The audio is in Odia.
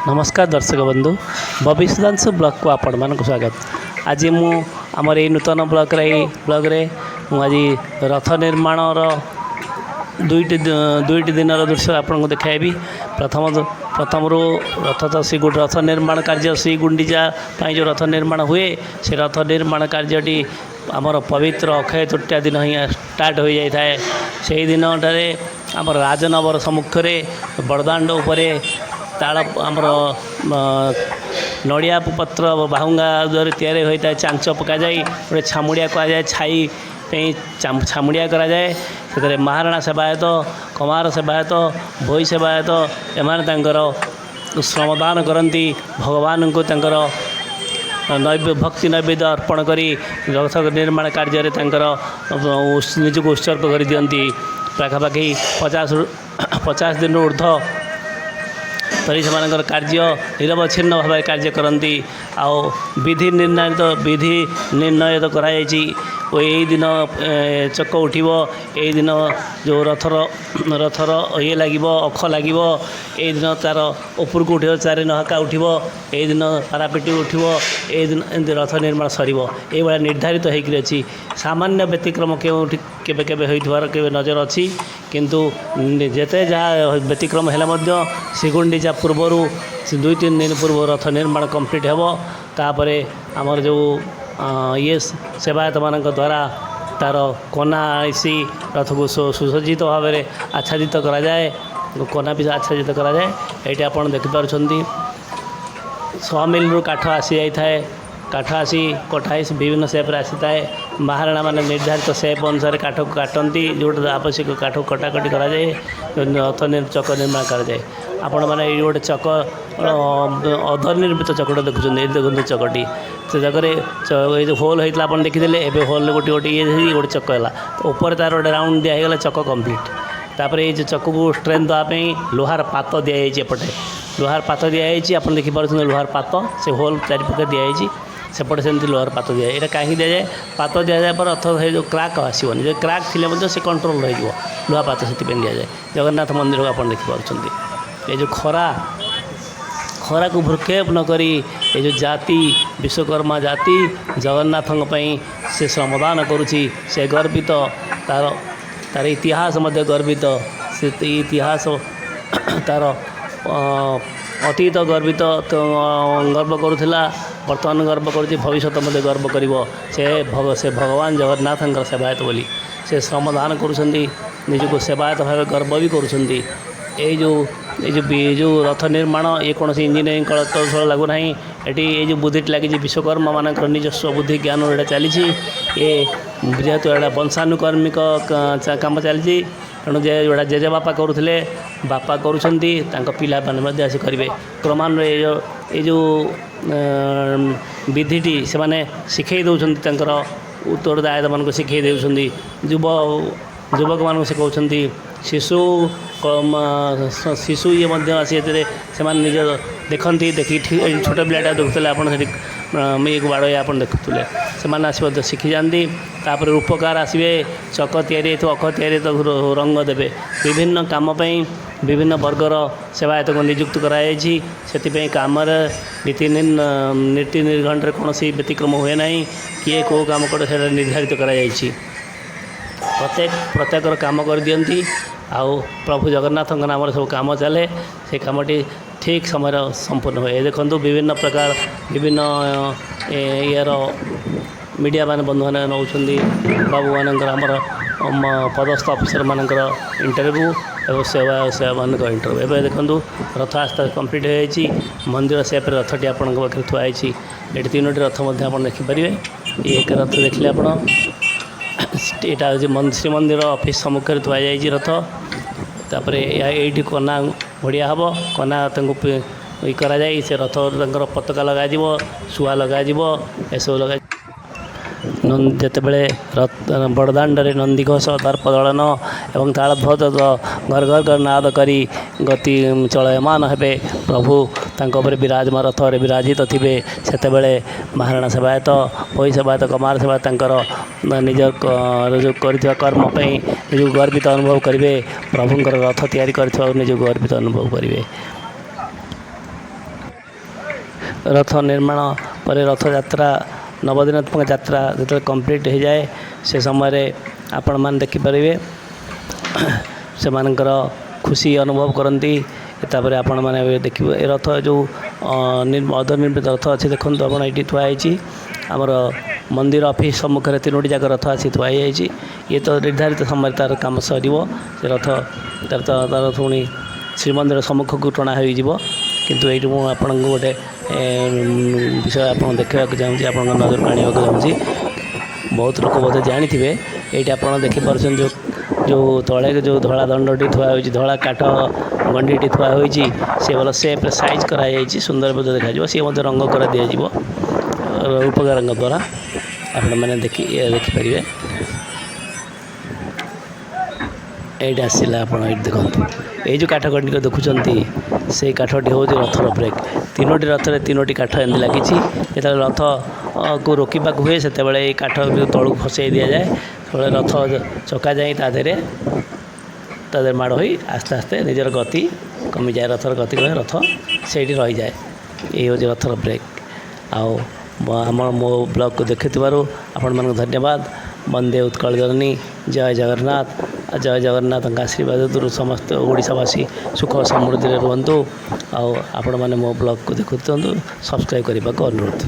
ନମସ୍କାର ଦର୍ଶକ ବନ୍ଧୁ, ବବି ସୁଧାଂଶୁ ବ୍ଲଗ୍କୁ ଆପଣମାନଙ୍କୁ ସ୍ୱାଗତ। ଆଜି ମୁଁ ଆମର ଏଇ ନୂତନ ବ୍ଲଗ୍ରେ, ଏଇ ବ୍ଲଗ୍ରେ ମୁଁ ଆଜି ରଥ ନିର୍ମାଣର ଦୁଇଟି ଦୁଇଟି ଦିନର ଦୃଶ୍ୟ ଆପଣଙ୍କୁ ଦେଖାଇବି। ପ୍ରଥମରୁ ରଥ ତ ଶ୍ରୀ ରଥ ନିର୍ମାଣ କାର୍ଯ୍ୟ, ଶ୍ରୀ ଗୁଣ୍ଡିଚା ପାଇଁ ଯେଉଁ ରଥ ନିର୍ମାଣ ହୁଏ, ସେ ରଥ ନିର୍ମାଣ କାର୍ଯ୍ୟଟି ଆମର ପବିତ୍ର ଅକ୍ଷୟ ତୃତୀୟା ଦିନ ହିଁ ଷ୍ଟାର୍ଟ ହୋଇଯାଇଥାଏ। ସେହି ଦିନଠାରେ ଆମର ରାଜନବର ସମ୍ମୁଖରେ ବଡ଼ଦାଣ୍ଡ ଉପରେ ତାଳ, ଆମର ନଡ଼ିଆ ପତ୍ର ବାହୁଙ୍ଗା ଦ୍ୱାରା ତିଆରି ହୋଇଥାଏ। ଚାଞ୍ଚ ପକାଯାଇ ଗୋଟେ ଛାମୁଡ଼ିଆ କୁହାଯାଏ, ଛାଇ ପାଇଁ ଛାମୁଡ଼ିଆ କରାଯାଏ। ସେଥିରେ ମହାରଣା ସେବାୟତ, କମାର ସେବାୟତ, ଭୋଇ ସେବାୟତ ଏମାନେ ତାଙ୍କର ଶ୍ରମଦାନ କରନ୍ତି। ଭଗବାନଙ୍କୁ ତାଙ୍କର ଭକ୍ତି ନୈବେଦ୍ୟ ଅର୍ପଣ କରି ରଥ ନିର୍ମାଣ କାର୍ଯ୍ୟରେ ତାଙ୍କର ନିଜକୁ ଉତ୍ସର୍ଗ କରିଦିଅନ୍ତି। ପାଖାପାଖି 50 ଦିନରୁ ଉର୍ଦ୍ଧ୍ୱ ଧରି ସେମାନଙ୍କର କାର୍ଯ୍ୟ ନିରବଚ୍ଛିନ୍ନ ଭାବରେ କାର୍ଯ୍ୟ କରନ୍ତି। ଆଉ ବିଧି ନିର୍ଣ୍ଣୟ କରାଯାଇଛି ଓ ଏଇ ଦିନ ଚକ ଉଠିବ, ଏଇ ଦିନ ଯେଉଁ ରଥର ଇଏ ଲାଗିବ, ଅଖ ଲାଗିବ, ଏଇ ଦିନ ତା'ର ଉପରକୁ ଉଠିବ, ଚାରି ନହକା ଉଠିବ, ଏଇ ଦିନ ପାରାପିଟି ଉଠିବ, ଏଇ ଦିନ ଏମିତି ରଥ ନିର୍ମାଣ ସରିବ। ଏଇଭଳିଆ ନିର୍ଦ୍ଧାରିତ ହେଇକରି ଅଛି। ସାମାନ୍ୟ ବ୍ୟତିକ୍ରମ କେଉଁଠି କେବେ କେବେ ହୋଇଥିବାର କେବେ ନଜର ଅଛି। କିନ୍ତୁ ଯେତେ ଯାହା ବ୍ୟତିକ୍ରମ ହେଲେ ମଧ୍ୟ ଶ୍ରୀଗୁଣ୍ଡିଚା ପୂର୍ବରୁ 2-3 ଦିନ ପୂର୍ବରୁ ରଥ ନିର୍ମାଣ କମ୍ପ୍ଲିଟ୍ ହେବ। ତାପରେ ଆମର ଯେଉଁ ଇଏ ସେବାୟତମାନଙ୍କ ଦ୍ୱାରା ତା'ର କନା ଆସି ରଥକୁ ସୁସଜ୍ଜିତ ଭାବରେ ଆଚ୍ଛାଦିତ କରାଯାଏ, କନା ବି ଆଚ୍ଛାଦିତ କରାଯାଏ। ଏଇଠି ଆପଣ ଦେଖିପାରୁଛନ୍ତି, ସମିଲରୁ କାଠ ଆସିଯାଇଥାଏ। କାଠ ଆସି କଟା ହେଇ ବିଭିନ୍ନ ସେପ୍ରେ ଆସିଥାଏ। ମହାରଣା ମାନେ ନିର୍ଦ୍ଧାରିତ ସେପ୍ ଅନୁସାରେ କାଠକୁ କାଟନ୍ତି। ଯେଉଁଟା ଆବଶ୍ୟକ କାଠକୁ କଟାକଟି କରାଯାଏ, ରଥ ଚକ ନିର୍ମାଣ କରାଯାଏ। ଆପଣମାନେ ଏଇ ଗୋଟେ ଚକ, ଅର୍ଦ୍ଧନିର୍ମିତ ଚକଟା ଦେଖୁଛନ୍ତି। ଏଇଠି ଦେଖନ୍ତୁ ଚକଟି, ସେ ଜାଗାରେ ଏଇ ଯେଉଁ ହୋଲ୍ ହେଇଥିଲା ଆପଣ ଦେଖିଥିଲେ। ଏବେ ହୋଲ୍ରେ ଗୋଟେ ଗୋଟେ ଇଏ ହେଇ ଗୋଟେ ଚକ ହେଲା, ଉପରେ ତା'ର ଗୋଟେ ରାଉଣ୍ଡ ଦିଆ ହେଇଗଲା, ଚକ କମ୍ପ୍ଲିଟ୍। ତାପରେ ଏଇ ଯେଉଁ ଚକକୁ ଷ୍ଟ୍ରେନ୍ଥ ଦେବା ପାଇଁ ଲୁହାର ପାତ ଦିଆଯାଇଛି। ଏପଟେ ଲୁହାର ପାତ ଦିଆଯାଇଛି, ଆପଣ ଦେଖିପାରୁଛନ୍ତି ଲୁହାର ପାତ ସେ ହୋଲ୍ ଚାରିପାଖରେ ଦିଆଯାଇଛି। ସେପଟେ ସେମିତି ଲୁହାର ପାତ ଦିଆଯାଏ। ଏଇଟା କାହିଁକି ଦିଆଯାଏ? ପାତ ଦିଆଯାଏ ପରେ ରଥ ସେ ଯେଉଁ କ୍ରାକ୍ ଆସିବନି। ଯଦି କ୍ରାକ୍ ଥିଲେ ମଧ୍ୟ ସେ କଣ୍ଟ୍ରୋଲ୍ ରହିଯିବ, ଲୁହା ପାତ ସେଥିପାଇଁ ଦିଆଯାଏ। ଜଗନ୍ନାଥ ମନ୍ଦିରକୁ ଆପଣ ଦେଖିପାରୁଛନ୍ତି। ଏ ଯେଉଁ ଖରାକୁ ଭ୍ରୂକ୍ଷେପ ନ କରି ଏ ଯେଉଁ ଜାତି, ବିଶ୍ୱକର୍ମା ଜାତି, ଜଗନ୍ନାଥଙ୍କ ପାଇଁ ସେ ଶ୍ରମଦାନ କରୁଛି, ସେ ଗର୍ବିତ। ତା'ର ଇତିହାସ ମଧ୍ୟ ଗର୍ବିତ। ସେ ଇତିହାସ, ତା'ର ଅତୀତ ଗର୍ବିତ ଗର୍ବ କରୁଥିଲା, ବର୍ତ୍ତମାନ ଗର୍ବ କରୁଛି, ଭବିଷ୍ୟତ ମଧ୍ୟ ଗର୍ବ କରିବ। ସେ ଭଗବାନ ଜଗନ୍ନାଥଙ୍କର ସେବାୟତ ବୋଲି ସେ ଶ୍ରମଦାନ କରୁଛନ୍ତି, ନିଜକୁ ସେବାୟତ ଭାବେ ଗର୍ବ ବି କରୁଛନ୍ତି। ଏଇ ଯେଉଁ ରଥ ନିର୍ମାଣ, ଏ କୌଣସି ଇଞ୍ଜିନିୟରିଂ କଳ କୌଶଳ ଲାଗୁନାହିଁ ଏଠି। ଏଇ ଯେଉଁ ବୁଦ୍ଧିଟି ଲାଗିଛି, ବିଶ୍ୱକର୍ମା ମାନଙ୍କର ନିଜସ୍ୱ ବୁଦ୍ଧି ଜ୍ଞାନ ଏଇଟା ଚାଲିଛି। ଏ ଯେହେତୁ ଏଇଟା ବଂଶାନୁକ୍ରମିକ କାମ ଚାଲିଛି, ତେଣୁ ଯେ ଯେଉଁଟା ଜେଜେବାପା କରୁଥିଲେ, ବାପା କରୁଛନ୍ତି, ତାଙ୍କ ପିଲାମାନେ ମଧ୍ୟ ଆସି କରିବେ। କ୍ରମାନ୍ୱୟରେ ଏ ଯେଉଁ ବିଧିଟି ସେମାନେ ଶିଖେଇ ଦେଉଛନ୍ତି, ତାଙ୍କର ଉତ୍ତରଦାୟୀମାନଙ୍କୁ ଶିଖେଇ ଦେଉଛନ୍ତି, ଯୁବକମାନଙ୍କୁ ଶିଖାଉଛନ୍ତି। ଶିଶୁ ଇଏ ମଧ୍ୟ ଆସି ଏଥିରେ ସେମାନେ ନିଜ ଦେଖନ୍ତି, ଦେଖିକି ଏଇ ଛୋଟ ପିଲାଟା ଦେଖୁଥିଲେ ଆପଣ ସେଠି, ଇଏକୁ ବାଡ଼େଇ ଆପଣ ଦେଖୁଥିଲେ, ସେମାନେ ଆସି ମଧ୍ୟ ଶିଖିଯାଆନ୍ତି। ତାପରେ ରୂପକାର ଆସିବେ, ଚକ ତିଆରି ହେଇଥିବ, ଅଖ ତିଆରି ହେଇଥିବ, ରଙ୍ଗ ଦେବେ। ବିଭିନ୍ନ କାମ ପାଇଁ ବିଭିନ୍ନ ବର୍ଗର ସେବାୟତଙ୍କୁ ନିଯୁକ୍ତ କରାଯାଇଛି। ସେଥିପାଇଁ କାମରେ ନୀତି ନିର୍ଘଣ୍ଟରେ କୌଣସି ବ୍ୟତିକ୍ରମ ହୁଏ ନାହିଁ। କିଏ କେଉଁ କାମ କରେ, ସେଇଟା ନିର୍ଦ୍ଧାରିତ କରାଯାଇଛି। ପ୍ରତ୍ୟେକର କାମ କରିଦିଅନ୍ତି ଆଉ ପ୍ରଭୁ ଜଗନ୍ନାଥଙ୍କ ନାମରେ ସବୁ କାମ ଚାଲେ। ସେ କାମଟି ଠିକ୍ ସମୟରେ ସମ୍ପୂର୍ଣ୍ଣ ହୁଏ। ଏ ଦେଖନ୍ତୁ, ବିଭିନ୍ନ ପ୍ରକାର ବିଭିନ୍ନ ଇଏର ମିଡ଼ିଆ ମାନେ, ବନ୍ଧୁମାନେ ନେଉଛନ୍ତି ବାବୁମାନଙ୍କର, ଆମର ପଦସ୍ଥ ଅଫିସରମାନଙ୍କର ଇଣ୍ଟରଭ୍ୟୁ ଏବଂ ସେବାମାନଙ୍କ ଇଣ୍ଟରଭ୍ୟୁ। ଏବେ ଦେଖନ୍ତୁ, ରଥ ଆସ୍ତେ କମ୍ପ୍ଲିଟ୍ ହୋଇଯାଇଛି। ମନ୍ଦିର ସେପ୍ରେ ରଥଟି ଆପଣଙ୍କ ପାଖରେ ଥୁଆ ହେଇଛି। ଏଠି ତିନୋଟି ରଥ ମଧ୍ୟ ଆପଣ ଦେଖିପାରିବେ। ଏକ ରଥ ଦେଖିଲେ ଆପଣ, ଏଇଟା ହେଉଛି ଶ୍ରୀମନ୍ଦିର ଅଫିସ୍ ସମ୍ମୁଖରେ ଥୁଆଯାଇଛି ରଥ। ତାପରେ ଏଇଠି କନା ଘୋଡ଼ିଆ ହେବ, କନା ତାଙ୍କୁ ଇଏ କରାଯାଇ ସେ ରଥ ତାଙ୍କର ପତାକା ଲଗାଯିବ, ଶୁଆ ଲଗାଯିବ, ଏସବୁ ଲଗା। ଯେତେବେଳେ ବଡ଼ଦାଣ୍ଡରେ ନନ୍ଦିଘୋଷ, ଦର୍ପଦଳନ ଏବଂ ତାଳଧ୍ୱଜ ଘର ଘର ଘର ନାଦ କରି ଗତି ଚଳୟମାନ ହେବେ, ପ୍ରଭୁ ତାଙ୍କ ଉପରେ ବିରାଜମାନ ରଥରେ ବିରାଜିତ ଥିବେ, ସେତେବେଳେ ମହାରଣା ସେବାୟତ, ଭୋଇ ସେବାୟତ, କମାର ସେବାୟତ ତାଙ୍କର ନିଜ ଯେଉଁ କରିଥିବା କର୍ମ ପାଇଁ ନିଜକୁ ଗର୍ବିତ ଅନୁଭବ କରିବେ। ପ୍ରଭୁଙ୍କର ରଥ ତିଆରି କରିଥିବାରୁ ନିଜକୁ ଗର୍ବିତ ଅନୁଭବ କରିବେ। ରଥ ନିର୍ମାଣ ପରେ ରଥଯାତ୍ରା, ନବଦିନାତ୍ମକ ଯାତ୍ରା ଯେତେବେଳେ କମ୍ପ୍ଲିଟ୍ ହୋଇଯାଏ, ସେ ସମୟରେ ଆପଣମାନେ ଦେଖିପାରିବେ, ସେମାନଙ୍କର ଖୁସି ଅନୁଭବ କରନ୍ତି। ତାପରେ ଆପଣମାନେ ଏବେ ଦେଖିବେ ଏ ରଥ ଯେଉଁ ଅର୍ଦ୍ଧନିର୍ମିତ ରଥ ଅଛି, ଦେଖନ୍ତୁ ଆପଣ, ଏଇଠି ଥୁଆ ହେଇଛି। ଆମର ମନ୍ଦିର ଅଫିସ୍ ସମ୍ମୁଖରେ ତିନୋଟି ଯାକ ରଥ ଆସି ଥୁଆ ହେଇଯାଇଛି। ଇଏ ତ ନିର୍ଦ୍ଧାରିତ ସମୟରେ ତା'ର କାମ ସରିବ। ସେ ରଥ ତାର ପୁଣି ଶ୍ରୀମନ୍ଦିର ସମ୍ମୁଖକୁ ଟଣା ହୋଇଯିବ। କିନ୍ତୁ ଏଇଠି ମୁଁ ଆପଣଙ୍କୁ ଗୋଟେ ବିଷୟ ଆପଣଙ୍କୁ ଦେଖାଇବାକୁ ଚାହୁଁଛି, ଆପଣଙ୍କ ନଜରକୁ ଆଣିବାକୁ ଚାହୁଁଛି। ବହୁତ ଲୋକ ବୋଧେ ଜାଣିଥିବେ। ଏଇଠି ଆପଣ ଦେଖିପାରୁଛନ୍ତି, ଯେଉଁ ଯେଉଁ ତଳେ ଯେଉଁ ଧଳା ଦଣ୍ଡଟି ଥୁଆ ହୋଇଛି, ଧଳା କାଠ ଗଣ୍ଡିଟି ଥୁଆ ହୋଇଛି, ସେ ଭଲ ସେପ୍ରେ ସାଇଜ୍ କରାଯାଇଛି, ସୁନ୍ଦର ମଧ୍ୟ ଦେଖାଯିବ। ସିଏ ମଧ୍ୟ ରଙ୍ଗ କରା ଦିଆଯିବ ରୂପକାରଙ୍କ ଦ୍ୱାରା। ଆପଣମାନେ ଦେଖିପାରିବେ। ଏଇଟା ଆସିଲା, ଆପଣ ଏଇଠି ଦେଖନ୍ତୁ, ଏଇ ଯେଉଁ କାଠ ଗଣ୍ଡିକ ଦେଖୁଛନ୍ତି, ସେଇ କାଠଟି ହେଉଛି ରଥର ବ୍ରେକ୍। ତିନୋଟି ରଥରେ ତିନୋଟି କାଠ ଏମିତି ଲାଗିଛି। ଯେତେବେଳେ ରଥକୁ ରୋକିବାକୁ ହୁଏ, ସେତେବେଳେ ଏଇ କାଠ ତଳକୁ ଖସେଇ ଦିଆଯାଏ। ସେତେବେଳେ ରଥ ଚକା ଯାଇ ତା ଦେହରେ ମାଡ଼ ହୋଇ ଆସ୍ତେ ଆସ୍ତେ ନିଜର ଗତି କମିଯାଏ। ରଥର ଗତି କମି ରଥ ସେଇଠି ରହିଯାଏ। ଏଇ ହେଉଛି ରଥର ବ୍ରେକ୍। ଆଉ ଆମ ମୋ ବ୍ଲଗ୍କୁ ଦେଖିଥିବାରୁ ଆପଣମାନଙ୍କୁ ଧନ୍ୟବାଦ। ବନ୍ଦେ ଉତ୍କଳ ଜନନୀ। ଜୟ ଜଗନ୍ନାଥ। ଜୟ ଜଗନ୍ନାଥଙ୍କ ଆଶୀର୍ବାଦରୁ ସମସ୍ତ ଓଡ଼ିଶାବାସୀ ସୁଖ ସମୃଦ୍ଧିରେ ରୁହନ୍ତୁ। ଆଉ ଆପଣମାନେ ମୋ ବ୍ଲଗ୍କୁ ଦେଖୁଥାନ୍ତୁ, ସବସ୍କ୍ରାଇବ୍ କରିବାକୁ ଅନୁରୋଧ।